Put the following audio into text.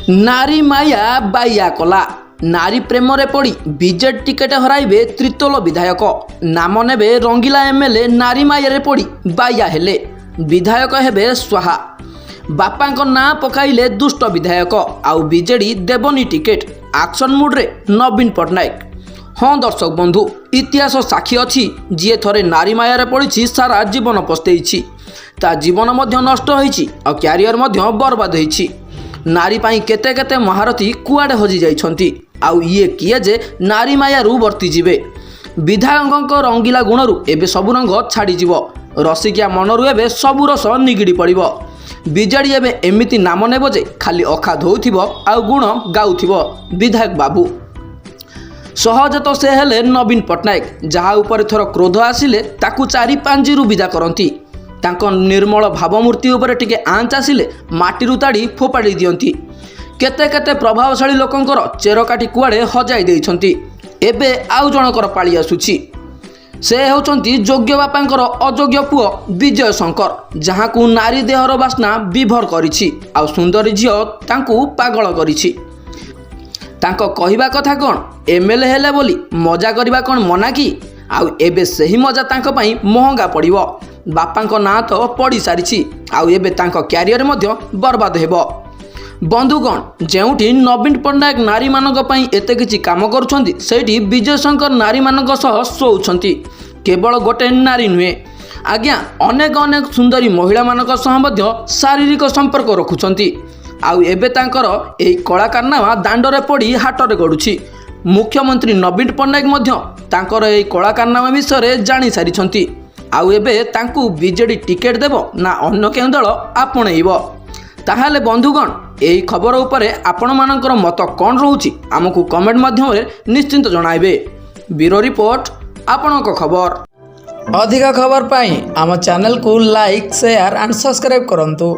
ନାରୀ ମାୟା ବାଇଆ କଲା। ନାରୀ ପ୍ରେମରେ ପଡ଼ି ବିଜେଡି ଟିକେଟ ହରାଇବେ ତିର୍ତ୍ତୋଲ ବିଧାୟକ। ନାମ ନେବେ ରଙ୍ଗିଲା ଏମ୍ଏଲ୍ଏ। ନାରୀ ମାୟାରେ ପଡ଼ି ବାଇଆ ହେଲେ, ବିଧାୟକ ହେବେ ସ୍ୱାହା। ବାପାଙ୍କ ନାଁ ପକାଇଲେ ଦୁଷ୍ଟ ବିଧାୟକ, ଆଉ ବିଜେଡି ଦେବନି ଟିକେଟ। ଆକ୍ସନ୍ ମୁଡ୍ରେ ନବୀନ ପଟ୍ଟନାୟକ। ହଁ ଦର୍ଶକ ବନ୍ଧୁ, ଇତିହାସ ସାକ୍ଷୀ ଅଛି, ଯିଏ ଥରେ ନାରୀ ମାୟାରେ ପଡ଼ିଛି, ସାରା ଜୀବନ ପସ୍ତେଇଛି। ତା ଜୀବନ ମଧ୍ୟ ନଷ୍ଟ ହୋଇଛି ଆଉ କ୍ୟାରିୟର ମଧ୍ୟ ବର୍ବାଦ ହୋଇଛି। ନାରୀ ପାଇଁ କେତେ କେତେ ମହାରଥୀ କୁଆଡ଼େ ହଜି ଯାଇଛନ୍ତି। ଆଉ ଇଏ କିଏ ଯେ ନାରୀ ମାୟାରୁ ବର୍ତ୍ତିଯିବେ? ବିଧାୟକଙ୍କ ରଙ୍ଗିଲା ଗୁଣରୁ ଏବେ ସବୁ ରଙ୍ଗ ଛାଡ଼ିଯିବ। ରସିକିଆ ମନରୁ ଏବେ ସବୁ ରସ ନିଗିଡ଼ି ପଡ଼ିବ। ବିଜେଡ଼ି ଏବେ ଏମିତି ନାମ ନେବ ଯେ ଖାଲି ଅଖା ଧୋଉଥିବ ଆଉ ଗୁଣ ଗାଉଥିବ ବିଧାୟକ ବାବୁ। ସହଜ ତ ସେ ହେଲେ ନବୀନ ପଟ୍ଟନାୟକ, ଯାହା ଉପରେ ଥର କ୍ରୋଧ ଆସିଲେ ତାକୁ ଚାରି ପାଞ୍ଜିରୁ ବିଦା କରନ୍ତି। ତାଙ୍କ ନିର୍ମଳ ଭାବମୂର୍ତ୍ତି ଉପରେ ଟିକେ ଆଞ୍ଚ ଆସିଲେ ମାଟିରୁ ତାଡ଼ି ଫୋପାଡ଼ି ଦିଅନ୍ତି। କେତେ କେତେ ପ୍ରଭାବଶାଳୀ ଲୋକଙ୍କର ଚେର କାଟି କୁଆଡ଼େ ହଜାଇ ଦେଇଛନ୍ତି। ଏବେ ଆଉ ଜଣଙ୍କର ପାଳି ଆସୁଛି। ସେ ହେଉଛନ୍ତି ଯୋଗ୍ୟ ବାପାଙ୍କର ଅଯୋଗ୍ୟ ପୁଅ ବିଜୟ ଶଙ୍କର, ଯାହାକୁ ନାରୀ ଦେହର ବାସ୍ନା ବିଭୋର କରିଛି ଆଉ ସୁନ୍ଦରୀ ଝିଅ ତାଙ୍କୁ ପାଗଳ କରିଛି। ତାଙ୍କ କହିବା କଥା କ'ଣ, ଏମ୍ଏଲ୍ଏ ହେଲେ ବୋଲି ମଜା କରିବା କ'ଣ ମନା କି? ଆଉ ଏବେ ସେହି ମଜା ତାଙ୍କ ପାଇଁ ମହଙ୍ଗା ପଡ଼ିବ। ବାପାଙ୍କ ନାଁ ତ ପଡ଼ିସାରିଛି, ଆଉ ଏବେ ତାଙ୍କ କ୍ୟାରିୟର ମଧ୍ୟ ବର୍ବାଦ ହେବ। ବନ୍ଧୁଗଣ, ଯେଉଁଠି ନବୀନ ପଟ୍ଟନାୟକ ନାରୀମାନଙ୍କ ପାଇଁ ଏତେ କିଛି କାମ କରୁଛନ୍ତି, ସେଇଠି ବିଜୟ ଶଙ୍କର ନାରୀମାନଙ୍କ ସହ ଶୋଉଛନ୍ତି। କେବଳ ଗୋଟେ ନାରୀ ନୁହେଁ ଆଜ୍ଞା, ଅନେକ ଅନେକ ସୁନ୍ଦରୀ ମହିଳାମାନଙ୍କ ସହ ମଧ୍ୟ ଶାରୀରିକ ସମ୍ପର୍କ ରଖୁଛନ୍ତି। ଆଉ ଏବେ ତାଙ୍କର ଏହି କଳାକାରନାମା ଦାଣ୍ଡରେ ପଡ଼ି ହାଟରେ ଗଡ଼ୁଛି। ମୁଖ୍ୟମନ୍ତ୍ରୀ ନବୀନ ପଟ୍ଟନାୟକ ମଧ୍ୟ ତାଙ୍କର ଏହି କଳାକାରନାମା ବିଷୟରେ ଜାଣିସାରିଛନ୍ତି। ଆଉ ଏବେ ତାଙ୍କୁ ବିଜେଡ଼ି ଟିକେଟ୍ ଦେବ ନା ଅନ୍ୟ କେଉଁ ଦଳ ଆପଣେଇବ? ତାହେଲେ ବନ୍ଧୁଗଣ, ଏହି ଖବର ଉପରେ ଆପଣମାନଙ୍କର ମତ କ'ଣ ରହୁଛି, ଆମକୁ କମେଣ୍ଟ ମାଧ୍ୟମରେ ନିଶ୍ଚିନ୍ତ ଜଣାଇବେ। ବ୍ୟୁରୋ ରିପୋର୍ଟ, ଆପଣଙ୍କ ଖବର। ଅଧିକ ଖବର ପାଇଁ ଆମ ଚ୍ୟାନେଲକୁ ଲାଇକ୍, ସେୟାର ଆଣ୍ଡ ସବସ୍କ୍ରାଇବ୍ କରନ୍ତୁ।